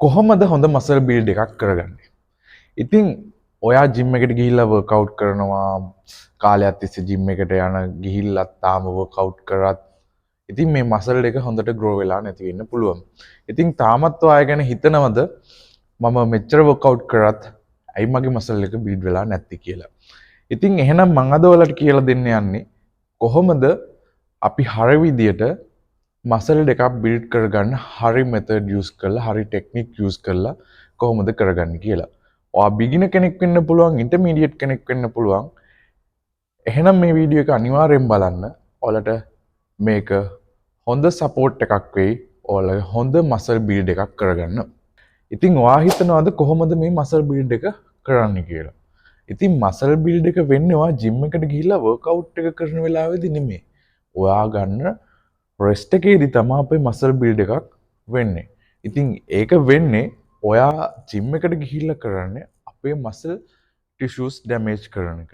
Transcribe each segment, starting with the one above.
කොහොමද හොඳ muscle build එකක් කරගන්නේ? ඉතින් ඔයා ජිම් එකට ගිහිල්ලා වර්කවුට් කරනවා. කාලයක් තිස්සේ ජිම් එකට යන ගිහිල්ලත් තාම වර්කවුට් කරත් ඉතින් මේ මසල් එක හොඳට ග්‍රෝ වෙලා නැති වෙන්න පුළුවන්. ඉතින් තාමත් ඔයා ගැන හිතනවද, මම මෙච්චර වර්කවුට් කරත් ඇයි මගේ මසල් එක බිල්ඩ් වෙලා නැත්තේ කියලා? ඉතින් එහෙනම් මං අද ඔයාලට කියලා දෙන්න යන්නේ කොහොමද අපි හරි විදියට මසල් එකක් බිල්ඩ් කරගන්න, හරි මෙතඩ් යූස් කරලා, හරි ටෙක්නික් යූස් කරලා කොහොමද කරගන්නේ කියලා. ඔයා බිගිනර් කෙනෙක් වෙන්න පුළුවන්, ඉන්ටර්මීඩියට් කෙනෙක් වෙන්න පුළුවන්. එහෙනම් මේ වීඩියෝ එක අනිවාර්යෙන් බලන්න. ඔයාලට මේක හොඳ සපෝට් එකක් වෙයි ඔයාලගේ හොඳ මසල් බිල්ඩ් එකක් කරගන්න. ඉතින් ඔයා හිතනවාද කොහොමද මේ මසල් බිල්ඩ් එක කරන්න කියලා? ඉතින් මසල් බිල්ඩ් එක වෙන්නේ ඔයා ජිම් එකට ගිහිල්ලා වර්කවුට් එක කරන වෙලාවෙදි නෙමෙයි. ඔයා ගන්න රෙස්ට් එකේදී තමයි අපේ මසල් බිල්ඩ් එකක් වෙන්නේ. ඉතින් ඒක වෙන්නේ ඔයා ජිම් එකට ගිහිල්ලා කරන්නේ අපේ මසල් ටිෂුස් ඩැමේජ් කරන එක.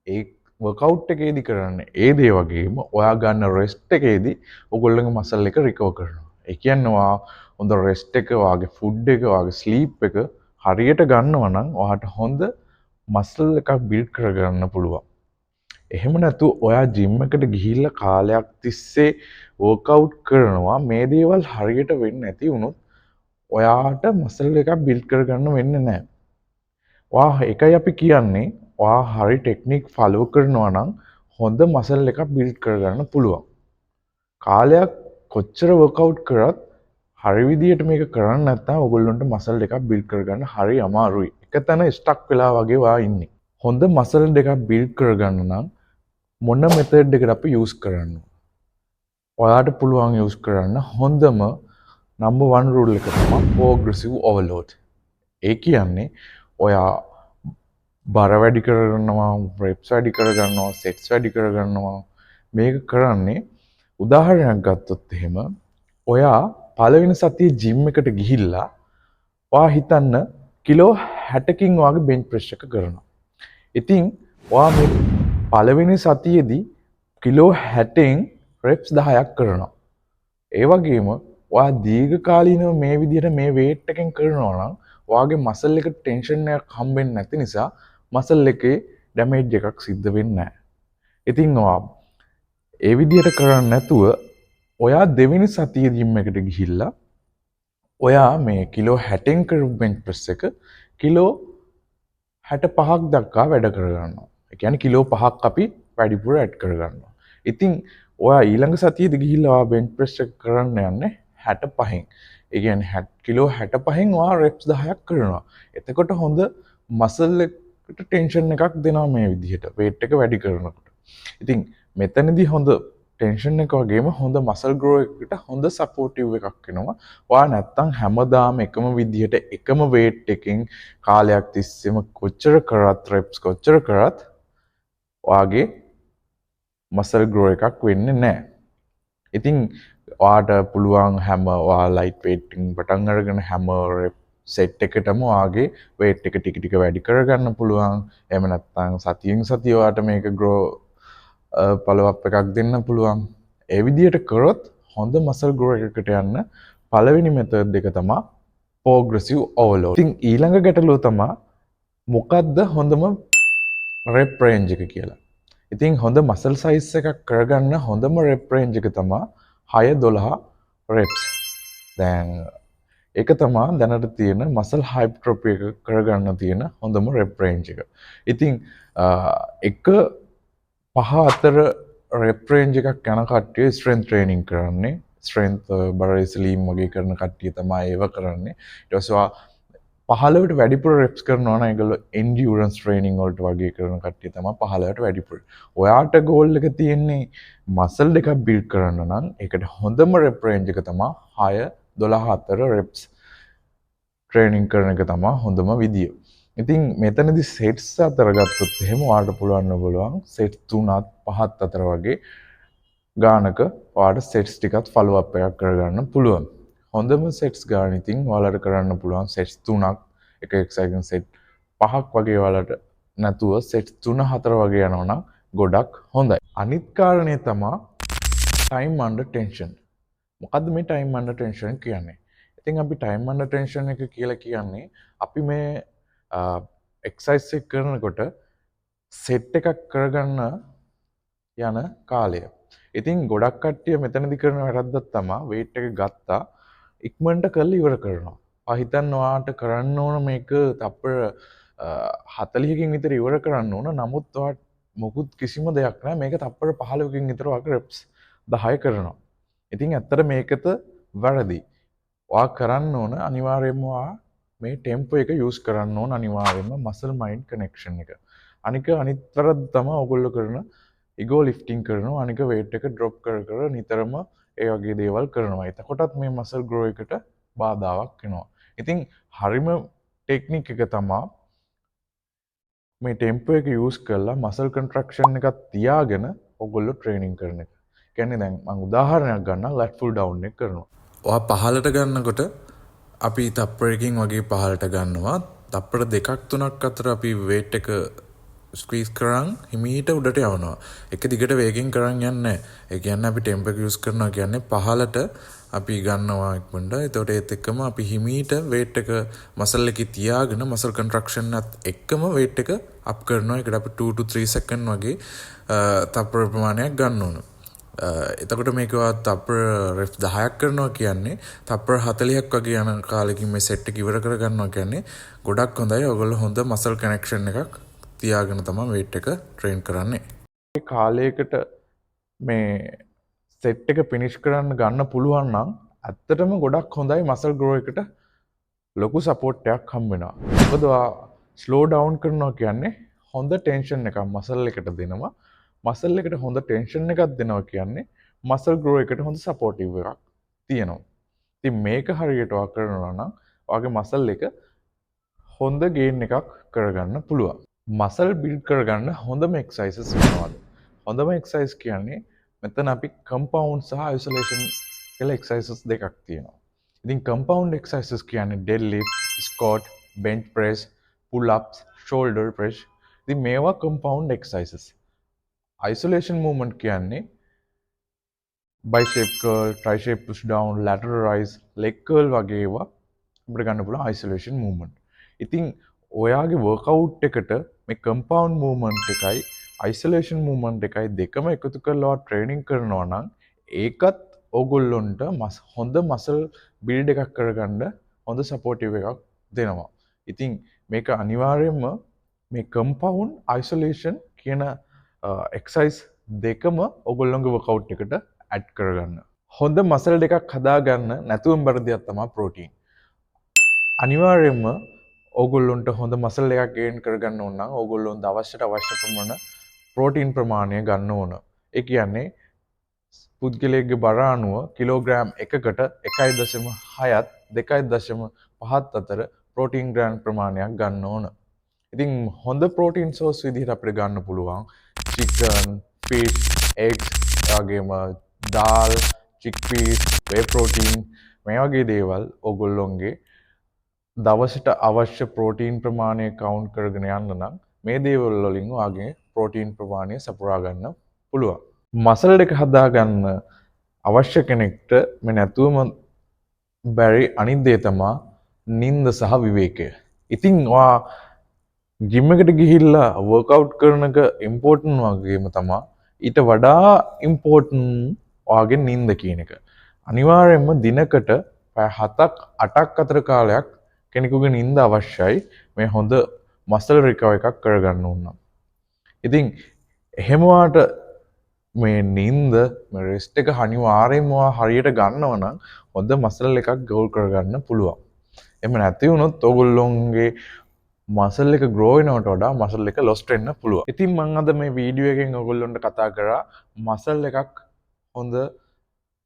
ඒ වර්කවුට් එකේදී කරන්නේ ඒ දේ වගේම ඔයා ගන්න රෙස්ට් එකේදී ඔයගොල්ලෝගේ මසල් එක රිකවර් කරනවා. ඒ කියන්නේ ඔයා හොඳ රෙස්ට් එක, ඔයාගේ ෆුඩ් එක, ඔයාගේ ස්ලීප් එක හරියට ගන්නවා නම් ඔයාට හොඳ මසල් එකක් බිල්ඩ් කරගන්න පුළුවන්. එහෙම නැතුව ඔයා ජිම් එකට ගිහිල්ලා කාලයක් තිස්සේ වර්කවුට් කරනවා, මේ දේවල් හරියට වෙන්නේ නැති වුණොත් ඔයාට මසල් එකක් බිල්ඩ් කරගන්න වෙන්නේ නැහැ. ඔයා ඒකයි අපි කියන්නේ, ඔයා හරි ටෙක්නික් ෆලෝ කරනවා නම් හොඳ මසල් එකක් බිල්ඩ් කරගන්න පුළුවන්. කාලයක් කොච්චර වර්කවුට් කරත් හරි විදියට මේක කරන්නේ නැත්නම් ඔයගොල්ලන්ට මසල් එකක් බිල්ඩ් කරගන්න හරි අමාරුයි. එක තැන ස්ටක් වෙලා වගේ ඔයා ඉන්නේ. හොඳ මසල් එකක් බිල්ඩ් කරගන්න නම් මොන මෙතඩ් එකද අපි යූස් කරන්න? ඔයාට පුළුවන් යූස් කරන්න හොඳම නම්බර් 1 රූල් එක තමයි ප්‍රෝග්‍රෙසිව් ඕවර්ලෝඩ්. ඒ කියන්නේ ඔයා බර වැඩි කරගන්නවා, රෙප්ස් වැඩි කරගන්නවා, සෙට්ස් වැඩි කරගන්නවා. මේක කරන්නේ උදාහරණයක් ගත්තොත් එහෙම, ඔයා පළවෙනි සතියේ ජිම් එකට ගිහිල්ලා ඔයා හිතන්න කිලෝ 60කින් ඔයාගේ බෙන්ච් ප්‍රෙස් එක කරනවා. ඉතින් ඔයා මේ පළවෙනි සතියේදී කිලෝ 60න් රෙප්ස් 10ක් කරනවා. ඒ වගේම ඔයා දීර්ඝකාලීනව මේ විදිහට මේ වේට් එකෙන් කරනවා නම් ඔයාගේ මසල් එකට ටෙන්ෂන් එකක් හම්බෙන්නේ නැති නිසා මසල් එකේ ඩැමේජ් එකක් සිද්ධ වෙන්නේ නැහැ. ඉතින් ඔයා ඒ විදිහට කරන්නේ නැතුව ඔයා දෙවෙනි සතියේ ජිම් එකට ගිහිල්ලා ඔයා මේ කිලෝ 60න් කරපු බෙන්ච් ප්‍රෙස් එක කිලෝ 65ක් දක්වා වැඩ කරගන්නවා. ඒ කියන්නේ කිලෝ 5ක් අපි වැඩිපුර ඇඩ් කරගන්නවා. ඉතින් ඔයා ඊළඟ සතියේදී ගිහිල්ලා ඔයා බෙන්ච් ප්‍රෙස් එක කරන්න යන්නේ 65න්. ඒ කියන්නේ කිලෝ 65න් ඔයා රෙප්ස් 10ක් කරනවා. එතකොට හොඳ මසල් එකට ටෙන්ෂන් එකක් දෙනවා මේ විදිහට වේට් එක වැඩි කරනකොට. ඉතින් මෙතනදී හොඳ ටෙන්ෂන් එක වගේම හොඳ මසල් ග්‍රෝ එකකට හොඳ සපෝටිව් එකක් වෙනවා. ඔයා නැත්තම් හැමදාම එකම විදිහට එකම වේට් එකෙන් කාලයක් තිස්සෙම කොච්චර කරත්, රෙප්ස් කොච්චර කරත් ඔයාගේ මසල් ග්‍රෝ එකක් වෙන්නේ නැහැ. ඉතින් ඔයාට පුළුවන් හැම ඔයා ලයිට් වේට් එකකින් පටන් අරගෙන හැම රෙප් සෙට් එකටම ඔයාගේ වේට් එක ටික ටික වැඩි කරගන්න පුළුවන්. එහෙම නැත්නම් සතියෙන් සතිය ඔයාට මේක ග්‍රෝ ෆලෝ අප් එකක් දෙන්න පුළුවන්. ඒ විදිහට කරොත් හොඳ මසල් ග්‍රෝ එකකට යන්න පළවෙනි මෙතඩ් එක තමයි ප්‍රෝග්‍රෙසිව් ඕවර්ලෝඩ්. ඉතින් ඊළඟ ගැටලුව තමයි මොකද්ද හොඳම රෙප් රේන්ජ් එක කියලා. ඉතින් හොඳ මසල් සයිස් එකක් කරගන්න හොඳම රෙප් රේන්ජ් එක තමයි 6 12 රෙප්ස්. දැන් ඒක තමා දැනට තියෙන මසල් හයිපර්ට්‍රොෆි එක කරගන්න තියෙන හොඳම රෙප් රේන්ජ් එක. ඉතින් එක පහ අතර රෙප් රේන්ජ් එකක් යන කට්ටිය ස්ට්‍රෙන්ත් ට්‍රේනින් කරන්නේ. ස්ට්‍රෙන්ත් බර ඉසලීම් වගේ කරන කට්ටිය තමයි ඒව කරන්නේ. ඊට පස්සේ ඔයා 15ට වැඩිපුර රෙප්ස් කරනවා නම් ඒගොල්ලෝ එන්ඩියුරන්ස් ට්‍රේනින් වලට වගේ කරන කට්ටිය තමයි 15ට වැඩිපුර. ඔයාට ගෝල් එක තියෙන්නේ මසල් එකක් බිල්ඩ් කරන්න නම් ඒකට හොඳම රෙප් රේන්ජ් එක තමයි 6 12 අතර රෙප්ස් ට්‍රේනින් කරන එක තමයි හොඳම විදිය. ඉතින් මෙතනදි සෙට්ස් අතර ගත්තොත් එහෙම ඔයාලට පුළුවන් පුළුවන් සෙට් තුනත් පහත් අතර වගේ ගානක ඔයාලට සෙට්ස් ටිකත් ෆලෝ අප් එකක් කරගන්න පුළුවන්. හොඳම සෙට්ස් ගාන ඉතින් ඔයාලට කරන්න පුළුවන් සෙට්ස් තුනක්, එක එක්සයිකන් සෙට් පහක් වගේ ඔයාලට නැතුව සෙට්ස් තුන හතර වගේ යනවා නම් ගොඩක් හොඳයි. අනිත් කාරණේ තමා ටයිම් අන්ඩර් ටෙන්ෂන්. මොකද්ද මේ ටයිම් අන්ඩර් ටෙන්ෂන් කියන්නේ? ඉතින් අපි ටයිම් අන්ඩර් ටෙන්ෂන් එක කියලා කියන්නේ අපි මේ එක්සර්සයිස් එක කරනකොට සෙට් එකක් කරගන්න යන කාලය. ඉතින් ගොඩක් කට්ටිය මෙතනදි කරන වැරද්දක් තමා වේට් එක ගත්තා, ඉක්මනට කරලා ඉවර කරනවා. ඔයා හිතන්න ඔයාට කරන්න ඕන මේක තප්පර 40කින් විතර ඉවර කරන්න ඕන. නමුත් ඔයා මොකුත් කිසිම දෙයක් නෑ, මේක තප්පර 15කින් විතර ඔයාගේ රෙප්ස් 10 කරනවා. ඉතින් ඇත්තට මේකත වැරදි. ඔයා කරන්න ඕන අනිවාර්යයෙන්ම ඔයා මේ ටෙම්පෝ එක යූස් කරන්න ඕන අනිවාර්යයෙන්ම මසල් මයින්ඩ් කනෙක්ෂන් එක. අනික අනිත් වැරද්ද තමයි ඔයගොල්ලෝ කරන ඊගෝ ලිෆ්ටිං කරනවා, අනික වේට් එක ඩ්‍රොප් කර කර නිතරම ඒ වගේ දේවල් කරනවා. එතකොටත් මේ මසල් ග්‍රෝ එකට බාධාවක් වෙනවා. ඉතින් හරිම ටෙක්නික් එක තමා මේ ටෙම්පෝ එක යූස් කරලා මසල් කන්ට්‍රැක්ෂන් එකක් තියාගෙන ඔයගොල්ලෝ ට්‍රේනින් කරන එක. කියන්නේ දැන් මං උදාහරණයක් ගන්නම්, ලැට් පුල් ඩවුන් එක කරනවා. ඔයා පහළට ගන්නකොට අපි තප්පරකින් වගේ පහළට ගන්නවා. තප්පර 2ක් 3ක් අතර අපි වේට් එක ස්ක්වීස් කරන් හිමීට උඩට යවනවා. එක දිගට වේගෙන් කරන් යන්නේ නැහැ. ඒ කියන්නේ අපි ටෙම්පෝ එක යූස් කරනවා කියන්නේ පහළට අපි ගන්නවා ඉක්මනට. එතකොට ඒත් එක්කම අපි හිමීට වේට් එක මසල් එකේ තියාගෙන මසල් කන්ට්‍රැක්ෂන් එකත් එක්කම වේට් එක අප් කරනවා. ඒකට අපි 2 to 3 second වගේ තප්පර ප්‍රමාණයක් ගන්න ඕන. එතකොට මේක ඔයා තප්පර රෙප්ස් 10ක් කරනවා කියන්නේ තප්පර 40ක් වගේ යන කාලෙකින් මේ සෙට් එක ඉවර කරගන්නවා කියන්නේ ගොඩක් හොඳයි. ඔයගොල්ලෝ හොඳ මසල් කනෙක්ෂන් එකක් තියාගෙන තමයි වේට් එක ට්‍රේන් කරන්නේ. කාලයකට මේ සෙට් එක ෆිනිෂ් කරන්න ගන්න පුළුවන් නම් ඇත්තටම ගොඩක් හොඳයි. මසල් ග්‍රෝ එකට ලොකු සපෝට් එකක් හම්බ වෙනවා. මොකද ඔයා ස්ලෝ ඩවුන් කරනවා කියන්නේ හොඳ ටෙන්ෂන් එකක් මසල් එකට දෙනවා. මසල් එකට හොඳ ටෙන්ෂන් එකක් දෙනවා කියන්නේ මසල් ග්‍රෝ එකට හොඳ සපෝටිව් එකක් තියෙනවා. ඉතින් මේක හරියට ඔයා කරනවා නම් ඔයාගේ මසල් එක හොඳ ගේන් එකක් කරගන්න පුළුවන්. මසල් බිල්ඩ් කරගන්න හොඳම එක්සර්සයිසස් මොනවද? හොඳම එක්සර්සයිස් කියන්නේ මෙතන අපි කම්පවුන්ඩ් සහ අයිසොලේෂන් කියලා එක්සර්සයිසස් දෙකක් තියෙනවා. ඉතින් කම්පවුන්ඩ් එක්සර්සයිසස් කියන්නේ dead lift, squat, bench press, pull ups, shoulder press. ඉතින් මේවා කම්පවුන්ඩ් එක්සර්සයිසස්. අයිසොලේෂන් මූව්මන්ට් කියන්නේ bicep curl, tricep push down, lateral raise, leg curl වගේ ඒවා අපිට ගන්න පුළුවන් අයිසොලේෂන් මූව්මන්ට්. ඉතින් ඔයාගේ වර්කවුට් එකට මේ කම්පවුන්ඩ් මූව්මන්ට් එකයි අයිසොලේෂන් මූව්මන්ට් එකයි දෙකම එකතු කරලා ඔයා ට්‍රේනින් කරනවා නම් ඒකත් ඕගොල්ලොන්ට හොඳ මසල් බිල්ඩ් එකක් කරගන්න හොඳ සපෝටිව් එකක් දෙනවා. ඉතින් මේක අනිවාර්යයෙන්ම මේ කම්පවුන්ඩ් අයිසොලේෂන් කියන එක්සර්සයිස් දෙකම ඔයගොල්ලොන්ගේ වර්කවුට් එකට ඇඩ් කරගන්න. හොඳ මසල් එකක් හදාගන්න නැතුවම බැරි දෙයක් තමයි ප්‍රෝටීන්. අනිවාර්යයෙන්ම ඕගොල්ලොන්ට හොඳ මසල් එකක් ගේන් කරගන්න ඕන නම් ඕගොල්ලොන් දවසට අවශ්‍ය ප්‍රමාණ ප්‍රෝටීන් ප්‍රමාණය ගන්න ඕන. ඒ කියන්නේ පුද්ගලයෙක්ගේ බර අනුව කිලෝග්‍රෑම් එකකට 1.6ත් 2.5ත් අතර ප්‍රෝටීන් ග්‍රෑම් ප්‍රමාණයක් ගන්න ඕන. ඉතින් හොඳ ප්‍රෝටීන් සෝස් විදිහට අපිට ගන්න පුළුවන් චිකන්, ෆිෂ්, එග්ස්, ඒ වගේම දාල්, චික්පීස්, වේ ප්‍රෝටීන් මේ වගේ දේවල් ඔයගොල්ලොන්ගේ දවසට අවශ්‍ය ප්‍රෝටීන් ප්‍රමාණය කවුන්ට් කරගෙන යන්න නම් මේ දේවල් වලින් ඔයාගේ ප්‍රෝටීන් ප්‍රමාණය සපුරා ගන්න පුළුවන්. මසල් එක හදාගන්න අවශ්‍ය කෙනෙක්ට මේ නැතුවම බැරි අනිත් දේ තමා නින්ද සහ විවේකය. ඉතින් ඔයා ජිම් එකට ගිහිල්ලා වර්කවුට් කරන එක ඉම්පෝටන්ට් වගේම තමා ඊට වඩා ඉම්පෝටන්ට් ඔයාගේ නින්ද කියන එක. අනිවාර්යයෙන්ම දිනකට පැය 7ක් 8ක් අතර කාලයක් කෙනෙකුගේ නින්ද අවශ්‍යයි මේ හොඳ මසල් රිකවර් එකක් කරගන්න ඕන නම්. ඉතින් එහෙම ඔයාට මේ නින්ද, මේ රෙස්ට් එක අනිවාර්යයෙන්ම ඔයා හරියට ගන්නව නම් හොඳ මසල් එකක් ග්‍රෝ කරගන්න පුළුවන්. එහෙම නැති වුණොත් ඔයගොල්ලොන්ගේ මසල් එක ග්‍රෝ වෙනවට වඩා මසල් එක ලොස්ට් වෙන්න පුළුවන්. ඉතින් මං අද මේ වීඩියෝ එකෙන් ඔයගොල්ලොන්ට කතා කරා මසල් එකක් හොඳ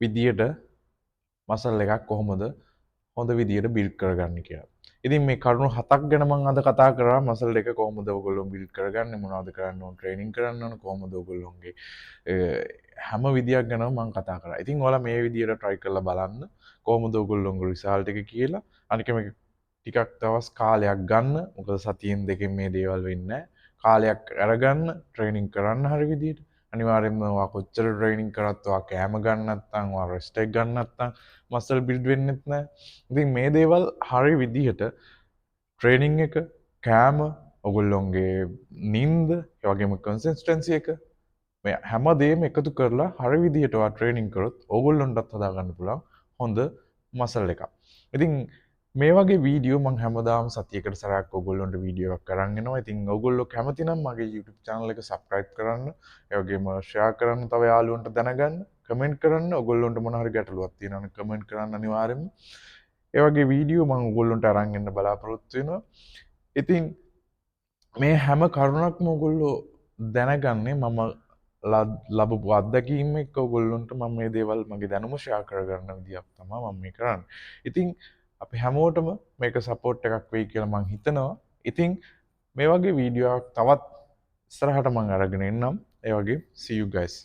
විදියට, මසල් එකක් කොහොමද හොඳ විදියට බිල්ඩ් කරගන්නේ කියලා. ඉතින් මේ කරුණු හතක් ගැන මං අද කතා කරා. මසල් එක කොහොමද ඔයගොල්ලෝ බිල්ඩ් කරගන්නේ, මොනවද කරන්න ඕන, ට්‍රේනින් කරන්න ඕන කොහොමද, ඔයගොල්ලොන්ගේ හැම විදියක් ගැනම මං කතා කරා. ඉතින් ඔයාලා මේ විදියට try කරලා බලන්න කොහොමද ඔයගොල්ලොන්ගේ රිසල්ට් එක කියලා. අනික මේක ටිකක් දවස් කාලයක් ගන්න. මොකද සතියෙන් දෙකෙන් මේ දේවල් වෙන්නේ නැහැ. කාලයක් අරගන්න ට්‍රේනින් කරන්න හරි විදියට. අනිවාර්යෙන්ම ඔයා කොච්චර ට්‍රේනින් කරත් ඔයා කෑම ගන්න නැත්නම්, ඔයා රෙස්ට් එක ගන්න නැත්නම් මසල් බිල්ඩ් වෙන්නෙත් නෑ. ඉතින් මේ දේවල් හරි විදිහට ට්‍රේනින් එක, කෑම, ඔගොල්ලොන්ගේ නින්ද, ඒ වගේම කන්සිස්ටන්සි එක, මේ හැම දේම එකතු කරලා හරි විදිහට ඔයා ට්‍රේනින් කරොත් ඕගොල්ලොන්ටත් හදාගන්න පුළුවන් හොඳ මසල් එකක්. ඉතින් මේ වගේ වීඩියෝ මං හැමදාම සතියකට සැරයක් ඔයගොල්ලොන්ට වීඩියෝ එකක් අරන් එනවා. ඉතින් ඔයගොල්ලෝ කැමති නම් මගේ YouTube channel එක subscribe කරන්න, ඒ වගේම share කරන්න තව යාළුවන්ට දැනගන්න, කමෙන්ට් කරන්න. ඔයගොල්ලොන්ට මොන හරි ගැටලුවක් තියෙනවා නම් කමෙන්ට් කරන්න අනිවාර්යෙන්ම. ඒ වගේ වීඩියෝ මං ඔයගොල්ලොන්ට අරන් එන්න බලාපොරොත්තු වෙනවා. ඉතින් මේ හැම කරුණක්ම ඔයගොල්ලෝ දැනගන්නේ මම ලබපු අත්දැකීම් එක්ක. ඔයගොල්ලොන්ට මම මේ දේවල් මගේ දැනුම ෂෙයා කරගන්න විදියක් තමයි මම මේ කරන්නේ. ඉතින් අපි හැමෝටම මේක සපෝට් එකක් වෙයි කියලා මං හිතනවා. ඉතින් මේ වගේ වීඩියෝ එකක් තවත් ඉස්සරහට මං අරගෙන එන්නම්. ඒ වගේ see you guys.